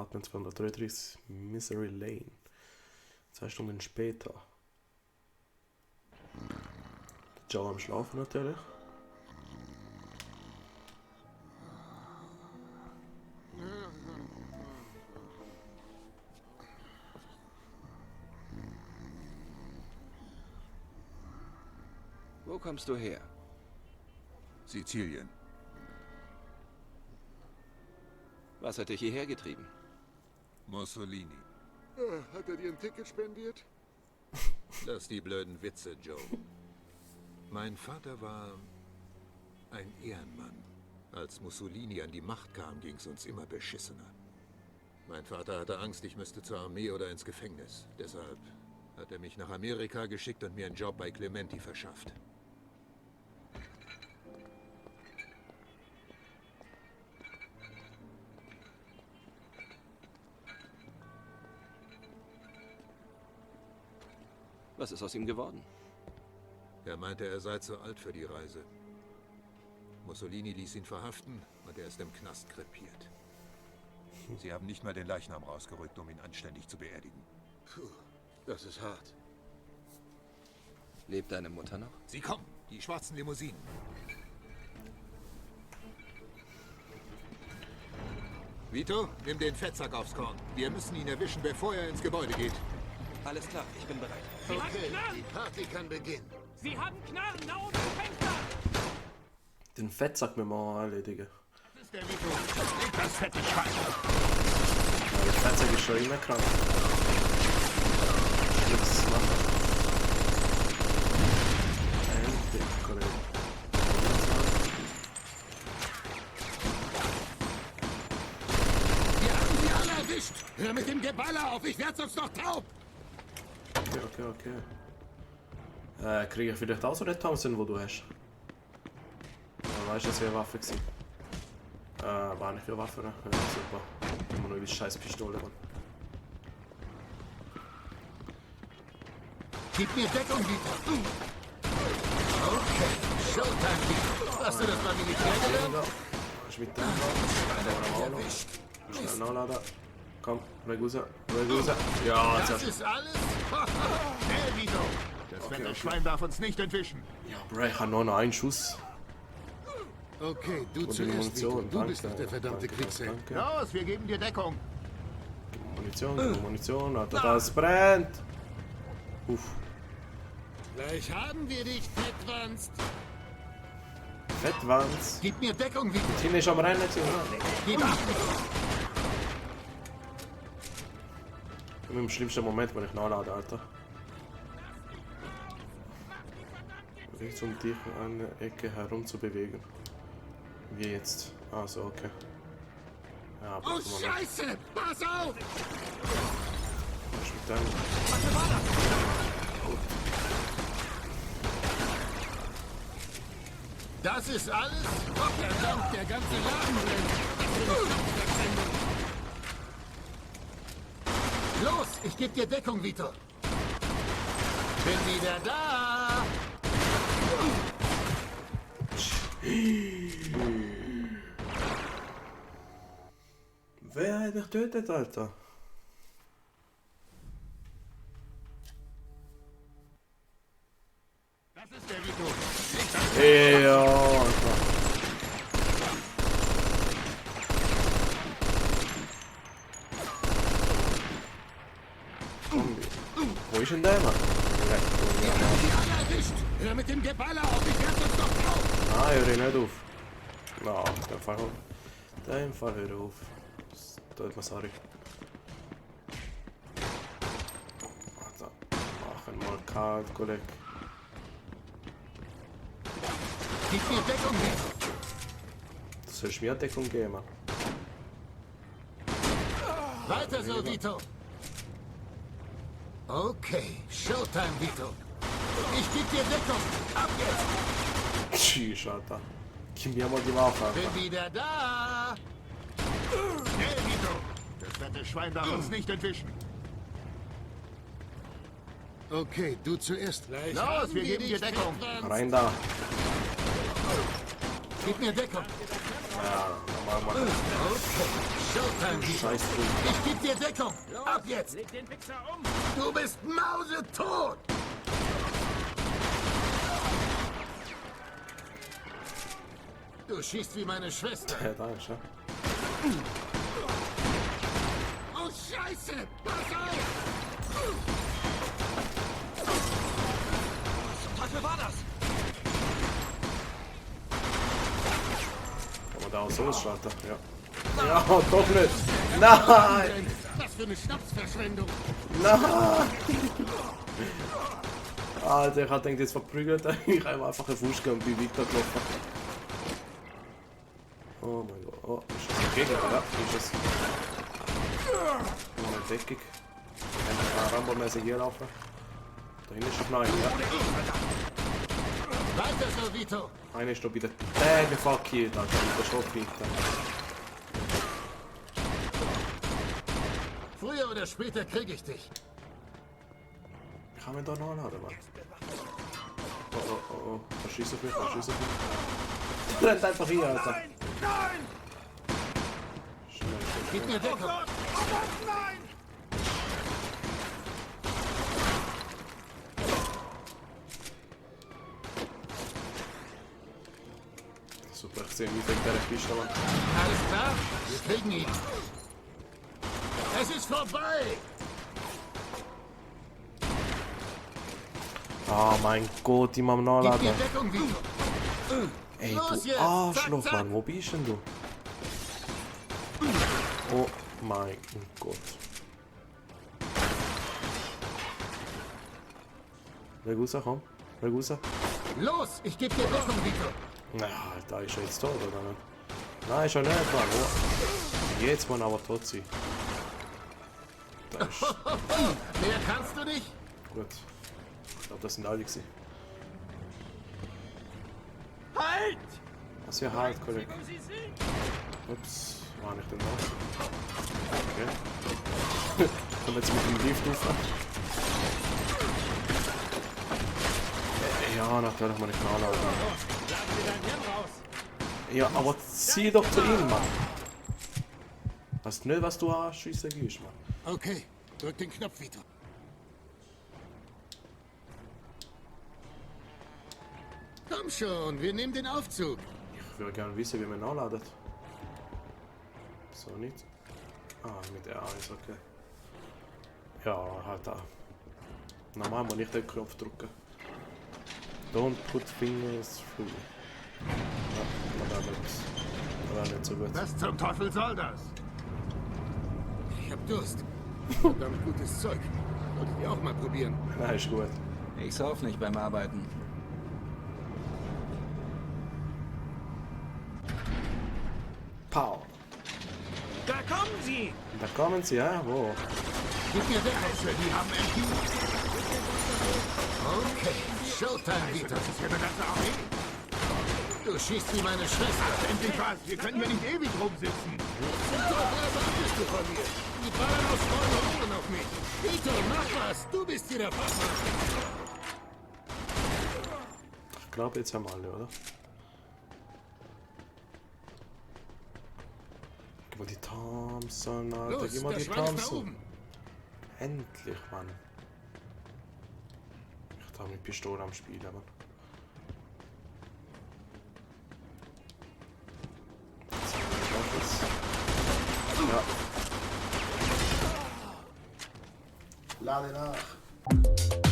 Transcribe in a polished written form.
Apartment 233 Misery Lane. 2 Stunden später. Joe am Schlafen natürlich. Wo kommst du her? Sizilien. Was hat dich hierher getrieben? Mussolini. Hat er dir ein Ticket spendiert? Lass die blöden Witze, Joe. Mein Vater war ein Ehrenmann. Als Mussolini an die Macht kam, ging's uns immer beschissener. Mein Vater hatte Angst, ich müsste zur Armee oder ins Gefängnis. Deshalb hat er mich nach Amerika geschickt und mir einen Job bei Clementi verschafft. Was ist aus ihm geworden? Er meinte, er sei zu alt für die Reise. Mussolini ließ ihn verhaften und er ist im Knast krepiert. Sie haben nicht mal den Leichnam rausgerückt, um ihn anständig zu beerdigen. Puh, das ist hart. Lebt deine Mutter noch? Sie kommen, die schwarzen Limousinen. Vito, nimm den Fettsack aufs Korn. Wir müssen ihn erwischen, bevor er ins Gebäude geht. Alles klar, ich bin bereit. Okay, die Party kann beginnen. Sie haben Knarren, da oben im Fenster! Den Fettsack müssen wir erledigen. Das ist der Vito. Leg das fette Schwein. Der Fettsack ist schon immer krank. Nichts machen. Endlich, Kollege. Wir haben sie alle erwischt. Hör mit dem Geballer auf, ich werde sonst noch taub. Okay. Kriege ich vielleicht auch so den Thompson, wo du hast? Weißt du, das wäre eine Waffe gewesen. War nicht für eine Waffe, ne? Ja, super. Immer noch die scheiß Pistole. Gib mir Deckung, Vito. Okay, Showtime, Vito. Hast du das mal Militär gelernt? Hast du mit dem Schnell nachladen. Komm, weg raus. Ja, Das ist alles? Schnell, Vito. Das fette Schwein darf uns nicht entwischen. Ja, Bro, ich habe noch einen Schuss. Okay, du Und die zuerst, Vito. Munition. Du bist doch Danke, der verdammte danke, Kriegsheld. danke. Los, wir geben dir Deckung. Munition, Alter, das brennt! Uff, Gleich haben wir dich, Fettwanst. Fettwanz. Gib mir Deckung, Vito. Tim ist am Rennen, oder? Gib ab. Im schlimmsten Moment, wenn ich nachlade, Alter. Rechts um dich an der Ecke herum zu bewegen. Wie jetzt? Also, okay. Ja, aber Oh, Scheiße! Pass auf! Was mit dem? Das ist alles? Oh, verdammt, der ganze Laden brennt. Los, ich geb dir Deckung, Vito. Bin wieder da. Wer hat dich getötet, Alter? Das ist der Vito. Ja, Alter. Wo ist denn der, Mann? Wir haben die alle erwischt. Hör mit dem Geballer auf, ich werde uns doch drauf. Ah, hör ich nicht auf. Ja, in dem Fall hör auf. Das tut mir sorry. Warte, machen mal kalt, Kollege. Gib mir Deckung, Vito. Du sollst mir Deckung geben. Weiter so, Vito. Okay, Showtime, Vito. Ich geb dir Deckung. Ab jetzt. Tschüss, Alter. Gib mir mal die Waffe, Alter. Bin wieder da. Schnell, Vito. Das fette Schwein darf uns nicht entwischen. Okay, du zuerst. Gleich Los, wir geben dir Deckung. Rein da. Gib mir Deckung. Ja, Mann. Okay, Showtime, Vito. Scheiß Ding. Ich geb dir Deckung. Ab jetzt. Leg den Wichser um! Du bist mausetot. Du schießt wie meine Schwester. Ja, da ist er. Oh, Scheiße. Pass auf. Was Teufel war das? Kann man da auch so ausschalten? Ja. Ja, doch nicht. Nein! Was für eine Schnapsverschwendung. Nein! Alter, ich hab gedacht, jetzt verprügelt er. Ich habe einfach einen Fuß gegeben und bin weitergelaufen. Oh mein Gott. Oh, ist das ein Gegner? Ja, ist es. Oh, eine Deckung. Kann ich Rambo-mäßig hier laufen? Da hinten ist noch einer, ja. Weiter so, Vito. Einer ist noch bei der Tage verkehrt, Alter. Mit der Schockfinte. Früher oder später krieg ich dich. Ich kann mich da noch anladen, Mann. Oh, oh, oh, oh. Verschieß auf mich, verschieß auf mich. Du rennst einfach hier, Alter. Nein! Schnell, schnell, Gib mir Deckung. Nein! Super, ich sehe nicht wegen dieser Kiste, Mann. Alles klar? Wir kriegen ihn. Es ist vorbei. Oh mein Gott, immer am Gib Nachladen. mir Deckung, Vito. Ey, Los du jetzt! Arschloch, Zack, zack! Mann, wo bist denn du? Oh mein Gott. Leg raus, komm. Leg raus. Los, ich geb dir Deckung, Vito. Na, da ist er jetzt tot, oder nicht? Nein, ist er nicht, Mann. Oh. Jetzt muss er aber tot sein. Da ist... Mehr kannst du nicht? Gut. Ich glaube, das sind alle gewesen. Halt! Was für halt, Kollege. Wo sie sind! Ups, war nicht denn da? Okay. Komm jetzt mit dem Lift rauf. Ja, natürlich mal nicht nachladen. Lass dir dein Hirn raus! Ja, aber zieh doch zu ihm, Mann. Weißt du nicht, was du anschiessen gehst, Mann? Okay, drück den Knopf, Vito. Komm schon, wir nehmen den Aufzug. Ich würde gerne wissen, wie man nachladet. So nicht. Ah, mit R ist okay. Ja, halt da. Normal muss ich den Knopf drücken. Don't put fingers through. Ja, das wäre nicht so gut. Was zum Teufel soll das? Ich hab Durst. Verdammt gutes Zeug. Solltet ihr auch mal probieren. Nein, ist gut. Ich sauf nicht beim Arbeiten. Pow. Da kommen sie! Da kommen sie, ja? Wo? Gib mir Deckung. Die haben MP. Okay, Showtime, Vito. Das ist ja eine ganze Armee. Du schießt wie meine Schwester. Endlich was. Wir können hier nicht ewig rumsitzen. Zum Teufel erwartest du von mir? Die ballern aus vollen Rohren auf mich. Vito, mach was. Du bist hier der Fachmann. Ich glaube, jetzt haben wir alle, oder? Gib mal die Thompson, Alter. Los, Gib mal der die Schwein ist da Thompson. oben. Endlich, Mann. Ich habe mit Pistole am Spielen, Mann. Ja. Lade nach.